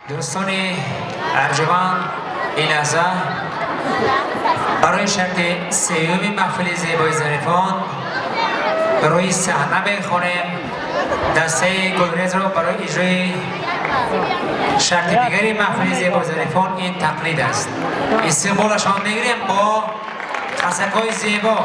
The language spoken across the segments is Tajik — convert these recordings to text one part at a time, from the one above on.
Дӯстони арҷуманд, ин лаҳза барои шарти сеюми маҳфили зебои зарифон барои саҳна мехонем дастаи гулрезро барои иҷрои шарти дигари маҳфили зебои зарифон. Ин тақлид аст. Истиқболашон мегирем бо қасакҳои зебо.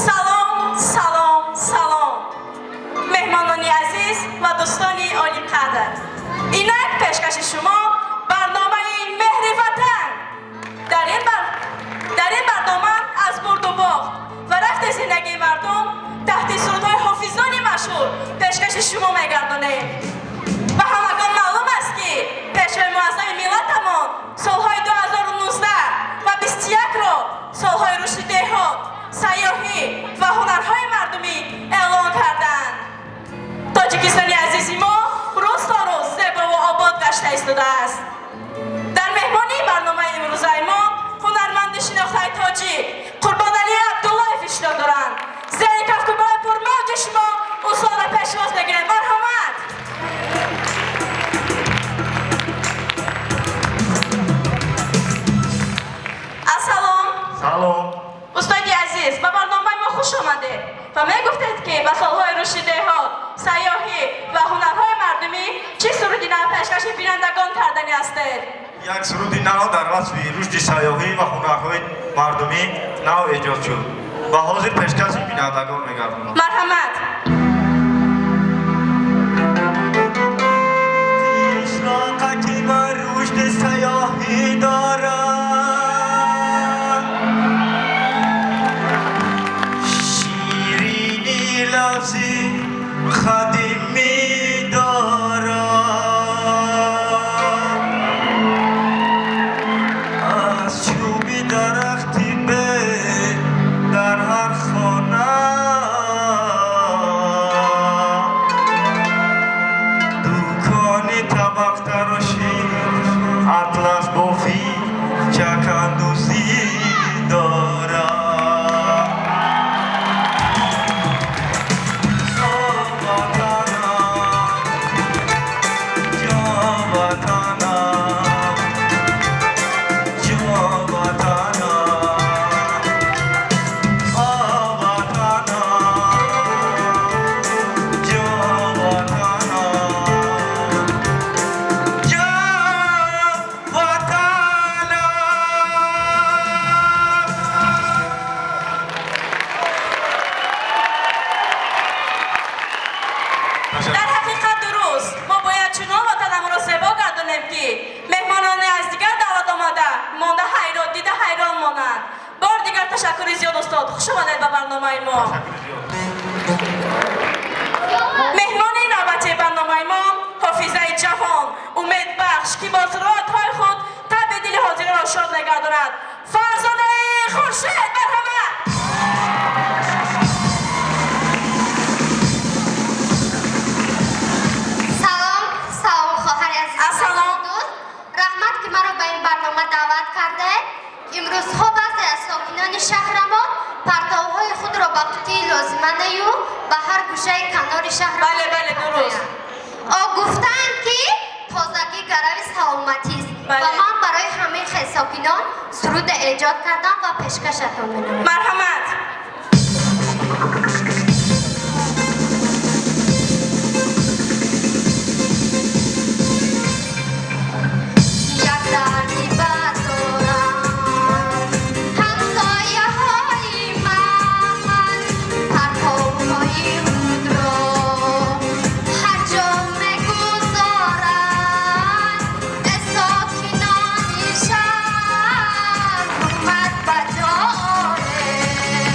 Салом, салом, салом, меҳмонони азиз ва дӯстони олиқадр. Инак пешкаши шумо барномаи «Меҳри ватан». Дар ин барнома аз бурду бохт ва рафти зиндагии мардум таҳти сурудҳои ҳофизони машҳур пешкаши шумо мегардонем. Ба ҳамагон маълум аст, ки Пешвои муаззами миллатамон солҳои 2019 ва 21-ро солҳои рушди деҳот, сайёҳӣ ва ҳунарҳои мардумӣ эълон карданд. Тоҷикистони азизи мо рӯз то рӯз зебову обод гашта истодааст. Дар меҳмонии барномаи имрӯзаи мо ҳунарманди шинохтаи тоҷик Қурбоналӣ Абдуллоев иштирок доранд. Зери кафкӯбои пурмавҷи шумо устодро пешвоз мегирем. Марҳамат! Ассалом! Салом. Устоди азиз, ба барномаи мо хуш омадед ва мегуфтед, ки ба солҳои рушди деҳот, сайёҳӣ ва ҳунарҳои мардумӣ чӣ суруди нав пешкаши бинандагон кардани ҳастед? Як суруди нав дар васфи рушди сайёҳӣ ва ҳунарҳои мардумӣ нав эҷод шуд ва ҳозир пешкаши бинандагон мегардонам. Марҳамат! Ишроқати ман рушди сайёҳӣ дорад, ширини лафзи қадимӣ дорад, аз чӯби дарахти бед дар ҳар хона дукони табақтарошӣ, атласбофӣ, чакандӯзӣ дорад. Ватанам, ҷон ватанам, ҷон ватанам, о ватанам, ҷон ватанам, ҷон ватанам. Дар ҳақиқат дуруст, мо бояд чунон ватанамонро зебо гардонем, ки меҳмононе аз дигар давлат омада монда ҳайрон дида ҳайрон монанд. Бор дигар ташаккури зиёд, устод. Хуш омадед ба барномаи мо. Меҳмони навбатии барномаи мо ҳофизаи ҷаҳон умедбахш, ки бо суратҳои худ табъи дили ҳозиронро шод мегардонад, Фарзонаи Хуршед. Марҳамат! Салом, салом, хоҳари азиз. Ассалом. Дӯст, раҳмат, ки маро ба ин барнома даъват кардаед. Имрӯзҳо баъзе аз сокинони шаҳрамон партовҳои худро ба қутии лозиманаю ба ҳар гӯшаи канори шаҳр Бале, бале, дуруст. О гуфтаанд, ки тозагӣ гарави саломатист. Бале. Ва ман барои ҳамаи хел сокинон суруде эҷод кардам ва пешкашатон менамоям. Марҳамат! Як дарди бад дорам ҳамсояҳои ман, партовҳои худро ҳар ҷо мегузоранд. Э сокинони шаҳр, ҳурмат ба ҷо оред.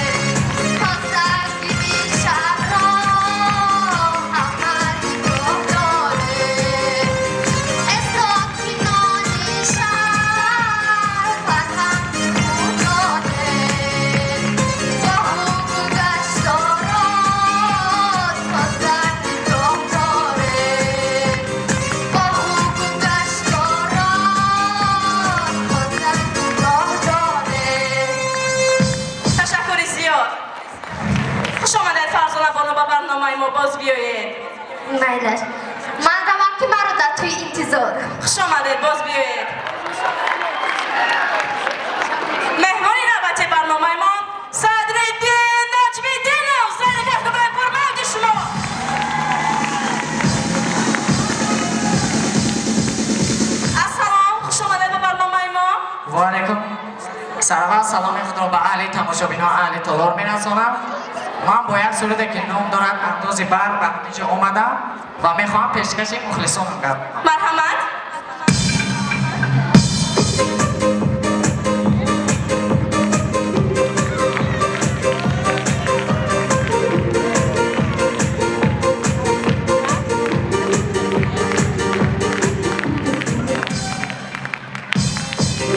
Майлаш. Ман равам ки маро дар тӯи интизор. Хуш омадед, боз биёед. Меҳмони навбати барномаи мо Садриддин Наҷмиддинов, зани кафкӯбаи пурмавҷи шумо. Ассалом, хуш омадед ба барномаи мо. Ва алайкум. Сараввал саломи худро ба аҳли тамошобино, аҳли толор мерасонам. Ман бо як суруде ки ном дорад Андози барқ ба ҳаминҷо омадам ва мехоҳам пешкаши мухлисонам гардонам. Марҳамат.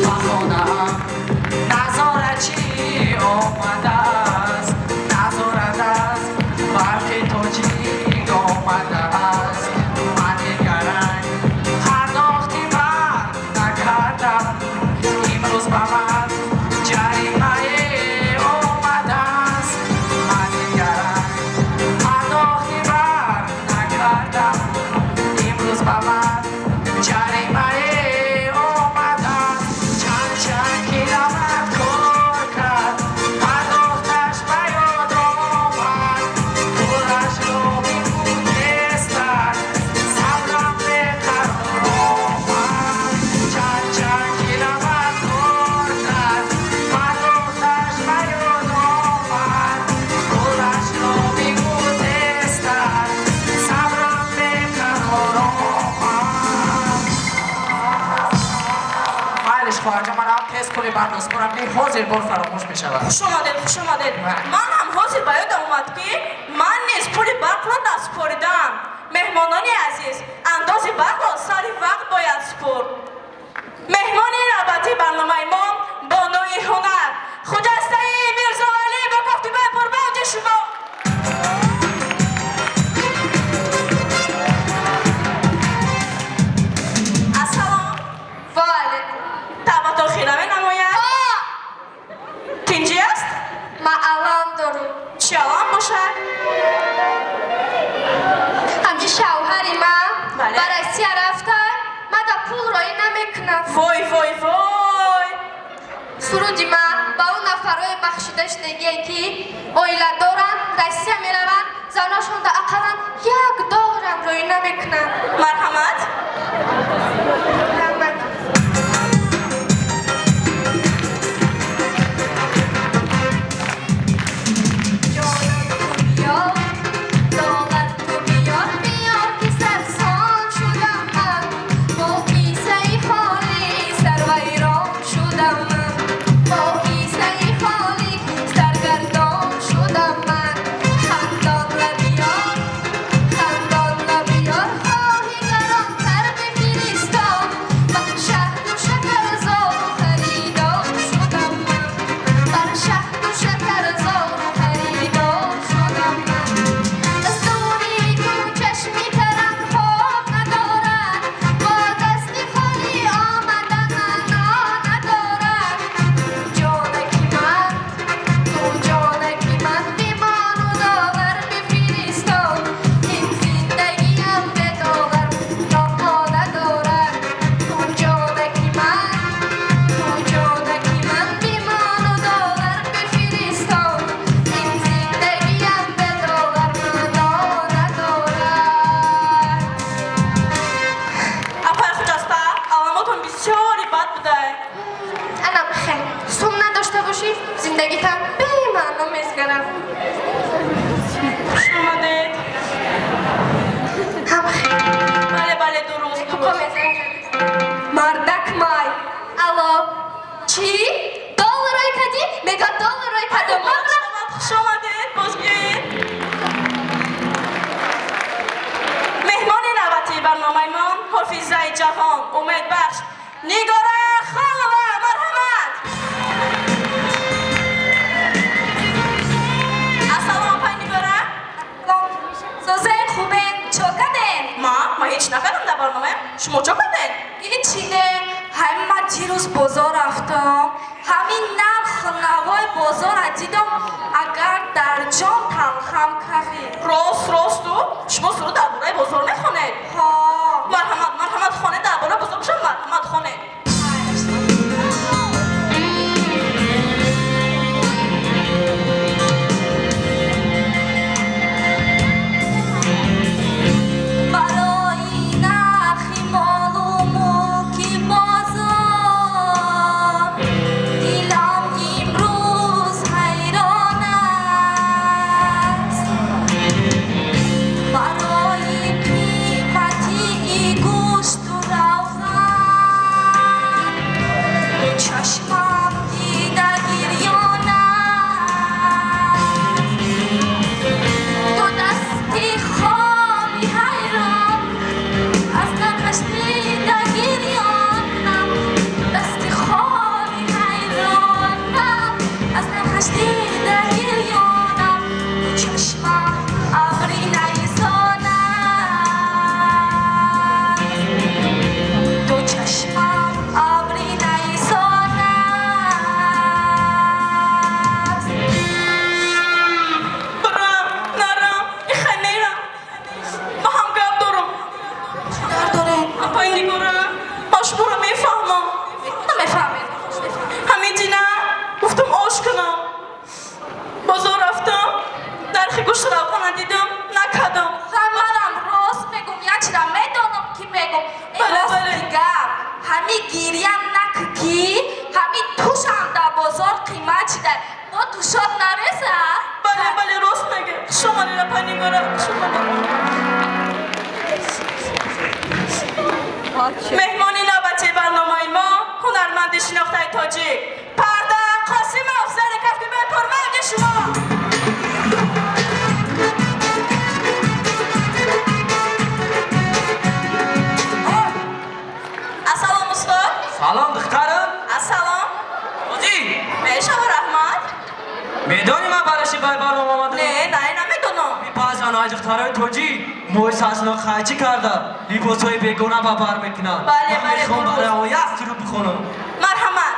Ба хонаам назорачӣ омадааст, назорат аз барқи тоҷик омадааст. Ман нигаранг пардохти барқ накардам, имрӯз ба ман ҷаримае омадааст. Ман нигаранг пардохти барқ накардам, имрӯз ба ман ҷаримае омадааст. Чанд чанд киловатт кор кард, пардохташ ба ёд омад. Пулашро бигӯ тезтар, сабрам беқарор омад. Чанд чанд киловатт кор кард, пардохташ ба ёд омад. Пулашро бигӯ тезтар, сабрам беқарор омад. Майлиш, хоҳарҷон, ман ҳам тез пули барқ супорам, ки ҳозир бор фаромӯш мешавад. Хуш омадед, хуш омадед. Ман ҳам ҳозир ба ёдам омад, ки ман низ пули барқро насупоридам. Меҳмонони азиз, андози барқро сари вақт бояд супурд. Меҳмони навбатии барномаи мо бонуи ҳунар Хуҷастаи Мирзоалӣ бо кафкӯбаи пурмавҷи шумо. Ассалом. Ва алайкум. Табъатон хира менамояд. Ҳо! Тинҷӣ аст? Ман алам дорам. Чӣ алам бошад? Ҳамчи шавҳари ман Бале. ба Россия рафта, ман да пул роӣ намекунам. Вой, вой, вой! Суруди ман ба он нафарое бахшида шудагие, ки оила доранд, Россия мераванд, заношон да ақаллан як долларам роӣ намекунанд. Марҳамат. Раҳмат. Ҷонам, ту биёр, доллар ту биёр, биёр ки сарсон шудам ман, бо кисаи холӣ сарвайрон шудам ман, бо кисаи холӣ саргардон шудам ман. Хандон лабиёр, хандон лабиёр, хоҳӣ гаронтар бифиристон, бар шаҳду шакарзору харидор шудам ман, бар шаҳду шакарзору харидор шудам ман. Аз дури ту чашми тарам хоб надорад, бо дасти холӣ омадан маъно надорад. Ҷонаки ман, ту ҷонаки ман, бимону доллар бифиристон, ин зиндагиам бе доллар маъно надорад. Ту ҷонаки ман, ту ҷонаки ман, бимону доллар бифиристон, ин зиндагиам бе доллар маъно надорад. Апай Хуҷаста, аламотон бисёри бад буда. Анам хел сум надошта бошӣ, зиндагитам бемаъно мезгарад. Хуш омадед. Ҳам хел. Бале, бале, дуруст, дуруст. Мардак май. Алло, чӣ? Долларой кадӣ? Мега долларой кадом? Хуш омад, хуш омадед, боз биёед. Меҳмони навбатии барномаи мо ҳофизаи ҷаҳон, умедбахш Нигора Холова, марҳамат. Ассалом, апай Нигора. Созаи хубен, чо кардем? Ма ҳеҷ накардам дар барномаям. Шумо чо кардед? Ҳеҷ не, ҳама дирӯз бозор рафтам. Ҳамин нарх Нарху навои бозора дидам, агар дар ҷон талхам кафӣ. Рост, росту шумо суруд дар бораи бозор мехонед? Ҳо. Марҳамат, марҳамат, хонед, дар бораи бозор бошад, марҳамат, хонед. Барои нархи молу мулки бозор дилам имрӯз ҳайрон аст. Барои қиматии гӯшту равған чашмам дида гирён аст. Ду дасти холи ҳайрон аз нархаш дида гирёнам, дасти холи ҳайронам аз нархаш дида гирёнам, ду чашмам абри найзон аст, ду чашмам абри найзон аст. Барам, нарам, ихай мерам. Ба ҳам гап дорам. Чӣ дар доред? Апай Нигора, ман шуморо мефаҳмам. Намефаҳмед. Ҳамин дина гуфтам, ош кунам. Бозор рафтам, нархи гӯшт равғана дидам, накардам. Манам рост мегум, як чиза медонам, ки мегум. Бале, рост. Бале. Гап ҳами гиря нак, ки ҳами тушам дар бозор қимат шида, бо тушоб нареса. Бале, бале, рост меге. Хуш омадед, апай Нигора, хуш омадед. Меҳмони навбатии барномаи мо ҳунарманди шинохтаи тоҷик Парда Қосимов, зери кафкӯбии пурмавҷи шумо. Ассалом, устод. Салом, духтарам. Ассалом. Ҳоҷӣ. Мешава, раҳмат. Медонӣ, ман барои чӣ ба барнома омадам? Не, не, намедонам. Баъзан ай духтарои тоҷик мӯи саршона қайчӣ карда, либосҳои бегона ба бар мекунанд. Бале, Ман бале, мехоҳам дуруст. барои он як суруд бихонам. Марҳамат.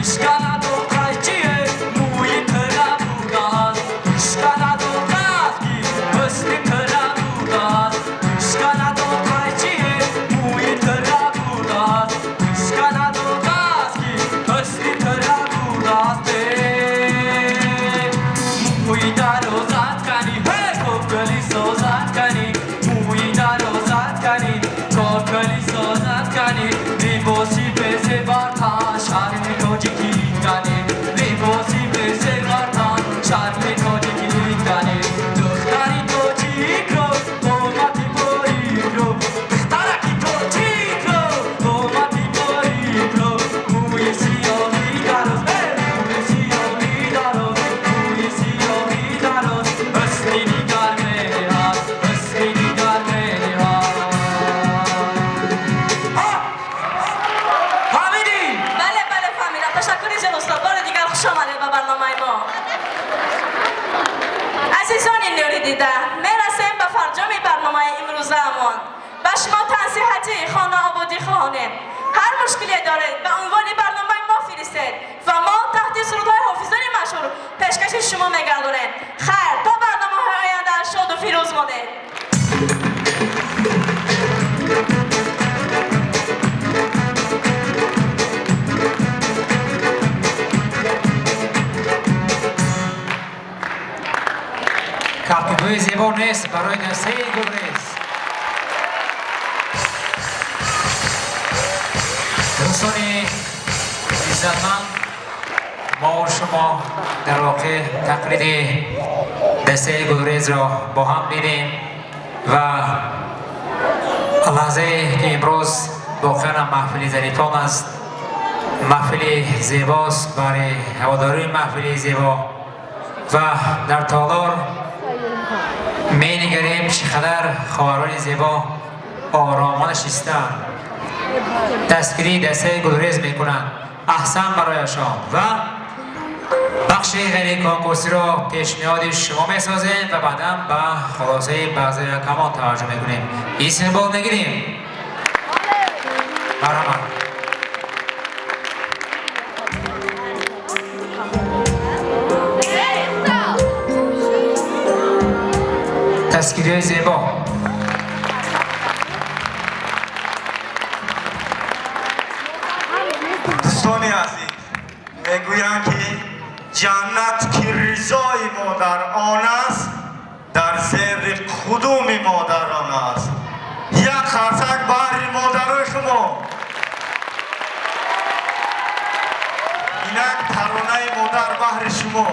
Ишканаду қайчие мӯи тира будааст, ишканаду қадки ҳусни тира будааст, ишканаду қайчие мӯи тира будааст, ишканаду қадки ҳусни тира будааст. Мӯи дарозат кани, кокали созат кани, мӯи дарозат кани, кокали созат кани, либоси безебартан шарми тоҷикӣ кани, либоси безебартан шарми тоҷикӣ кани, духтари тоҷикро қомати борикро, духтараки тоҷикро қомати борикро, мӯи сиёҳи дароз, мӯи сиёҳи дароз, мӯи сиёҳи дароз ҳусни дигар медиҳад, ҳусни дигар медиҳад. Фаҳмидӣ? Бале, бале, фаҳмидам. Ташаккури зиёд, устод. Бори дигар хуш омадед ба барномаи мо. Азизони нури дида, мерасем ба фарҷоми барномаи имрӯзаамон. Ба шумо тансиҳатӣ, хонаободӣ хоҳонем. Ҳар мушкиле доред, ба унвони барномаи мо фиристед ва мо таҳти сурудҳои ҳофизони машҳур пешкаши шумо мегардонем. Хайр, то барномаҳои оянда шоду фирӯз монед. Кафкӯбии зебо нест барои дастаи Гулрез. Дӯстони иззатманд, мо шумо дар воқеъ тақлиди дастаи Гулрезро бо ҳам дидем ва лаҳзае ки имрӯз воқеан маҳфили зарифон аст, маҳфили зебост барои ҳаводории маҳфили зебо ва дар толор менигарем, чӣ қадар хоҳарони зебо оромона нишистаанд, дастгирии дастаи Гулрез мекунанд. Аҳсан барояшон ва ба Бахши ғайриконкурсиро пешниҳоди шумо месозем ва баъдан ба хулосаи баъзе ҳакамон таваҷҷӯҳ мекунем. Истиқбол мегирем. Марҳамат. Тасвириҳои зебо. Дӯстони азиз, мегӯянд ки ҷаннат ки ризои модар он аст, дар зери қудуми модарон аст. Як қарсак баҳри модарои шумо. Инак таронаи модар баҳри шумо.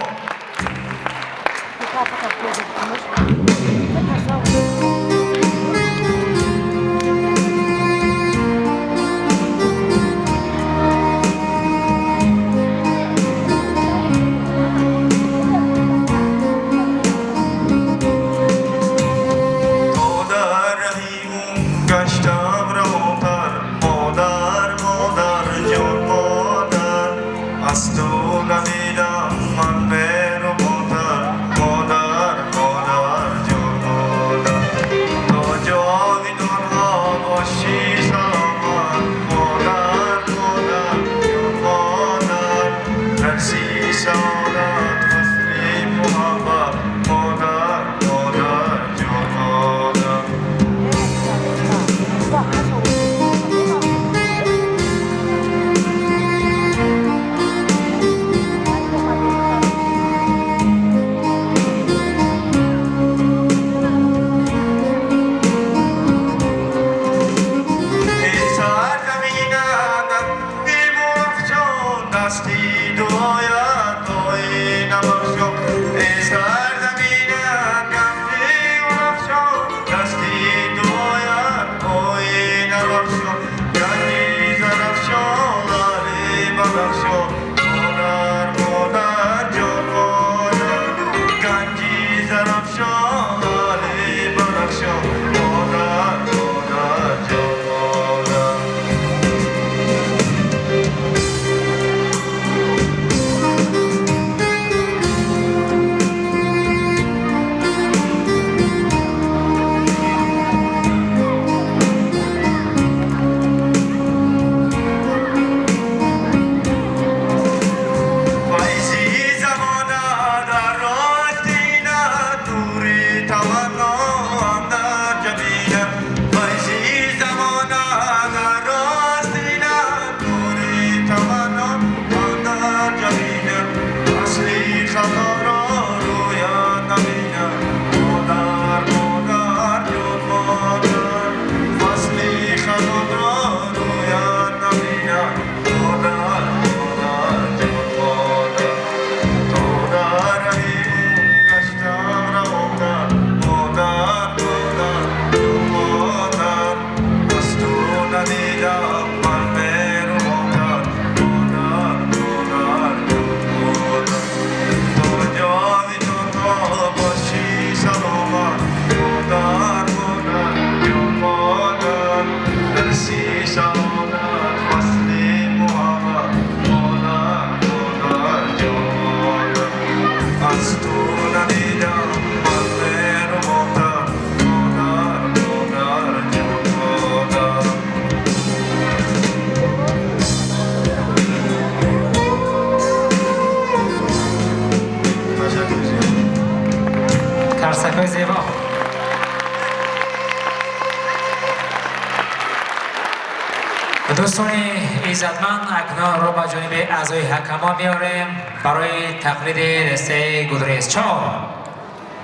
Дӯстони иззатманд, акнун ро ба ҷониби аъзои ҳакамон меорем барои тақлиди дастаи гулрез. 4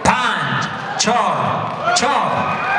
5 4 4.